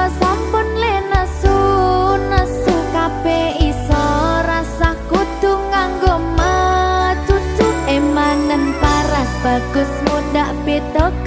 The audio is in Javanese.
Tangga sampun le nesu nesu, kabeh iso rasah kudu nganggo mecucu. Emanen paras bagus mundak beda.